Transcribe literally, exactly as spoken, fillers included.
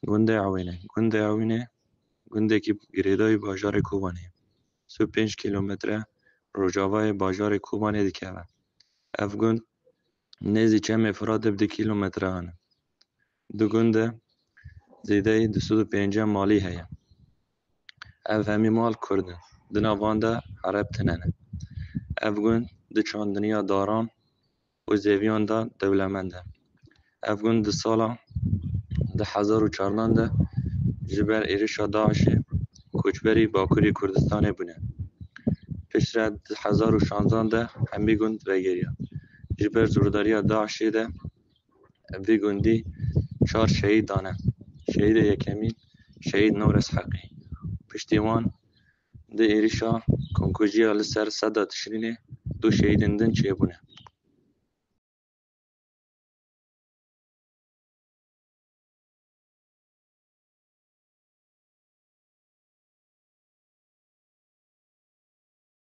Gundê Ewînê. Gundê Ewînê gundekî girêdayî bajarê Kobanê ye. Sî û pênc kîlometre rojavayê bajarê Kobanê dikeve. Ev gund nêzî çemê Firatê bi du kîlometreyan e. Di gund de zêdeyî du sed û pêncî malî heye. Ev hemî mal Kurd in. Di nav wan de Ereb tune ne. Ev gund di çandiniya daran û zêviyan de dewlemend e. Ev gund di sala du hezar û çardan de ji ber êrişa DAIŞê koçberî Bakurê Kurdistanê bûne. Piştre du hezar û şanzdan de hemî gund vegeriya. Ji ber zordariya DAIŞê de vî gundî çar şehîd dane. Şehîdê yekemîn Şehîd Newres Heqî. Piştî wan di êrişa komkujiya li ser seda Tişrînê du şehîdên din çêbûne.